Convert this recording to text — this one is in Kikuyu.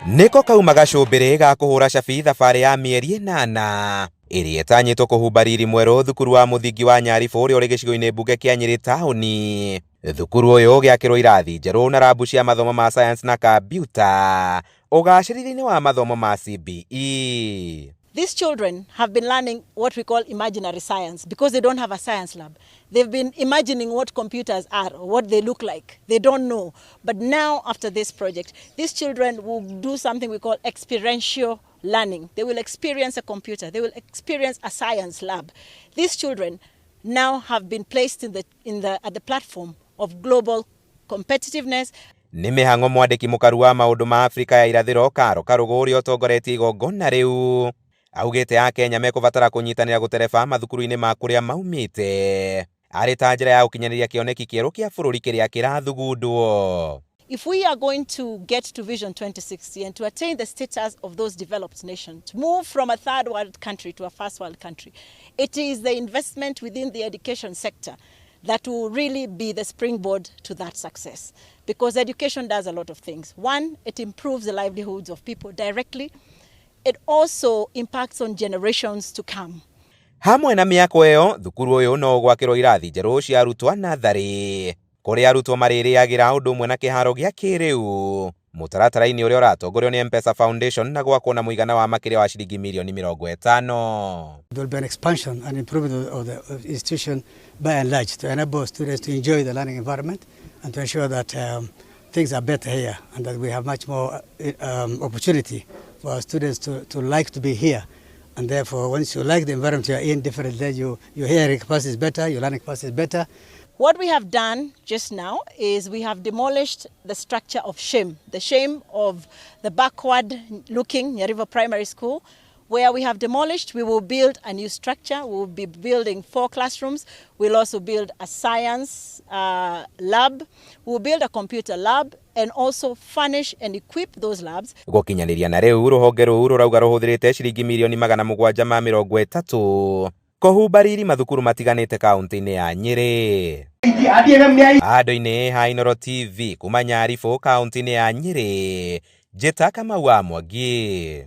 Nĩko kauma gacũmbĩrĩ ga kũhũra cabi thabarĩ ya mĩeri ĩnana ĩrĩa ĩtanyĩtwo kũhumba riri mwerũ thukuru wa mũthingi wa Nyaribũ ũrĩa ũrĩ gĩcigo-inĩ mbunge kĩa Nyĩrĩ taũni. Thukuru ũyũ ũgĩakĩrwo irathi njerũ na rambu cia mathomo ma science na kambiuta ũgacĩrithia-inĩ wa mathomo ma CBE. These children have been learning what we call imaginary science because they don't have a science lab. They've been imagining what computers are, what they look like. They don't know. But now, after this project, these children will do something we call experiential learning. They will experience a computer. They will experience a science lab. These children now have been placed at the platform of global competitiveness. Nĩ mĩhang'o mwandĩki mũkaru wa maũndũ ma Afrika ya irathĩro Karo Karũgũ ũrĩa ũtongoretie igongona rĩu augĩte Akenya mekũbatara kũnyitanĩra gũtereba mathukuru-inĩ ma kũrĩa maumĩte arĩ ta njĩra ya gũkinyanĩria kĩoneki kĩerũ kĩa bũrũri kĩrĩa kĩrathugundwo. If we are going to get to Vision 2060 and to attain the status of those developed nations, to move from a third world country to a first world country, it is the investment within the education sector that will really be the springboard to that success. Because education does a lot of things. One, it improves the livelihoods of people directly. It also impacts on generations to come. Hamwe na mĩako ĩyo, thukuru ũyũ no ũgwakĩrwo irathi njerũ cia arutwo a natharĩ kũrĩa arutwo marĩrĩagĩra ũndũ ũmwe na kĩharo gĩa kĩrĩu mũtaratara-inĩ ũrĩa ũratongorio nĩ M-Pesa Foundation na gwakwo na mũigana wa makĩria wa ciringi mirioni 50. There will be an expansion and improvement of the institution by and large to enable students to enjoy the learning environment and to ensure that things are better here and that we have much more opportunity for our students to like to be here. And therefore, once you like the environment you are in, definitely your hearing capacity is better, your learning capacity is better. What we have done just now is we have demolished the structure of shame, the shame of the backward looking Nyaribo Primary School. Where we have demolished, we will build a new structure. We will be building 4 classrooms. We'll also build a science lab. We'll build a computer lab and also furnish and equip those labs. Gũkinyanĩria na rĩu rũhonge rũu rũrauga rũhũthĩrĩte ciringi mirioni 730 kũhumba riri mathukuru matiganĩte kaunti-inĩ ya Nyĩrĩ. Andũ-inĩ ha Inooro TV kuma Nyaribũ kaunti-inĩ ya Nyĩrĩ, Njĩta Kamau wa Mwangi.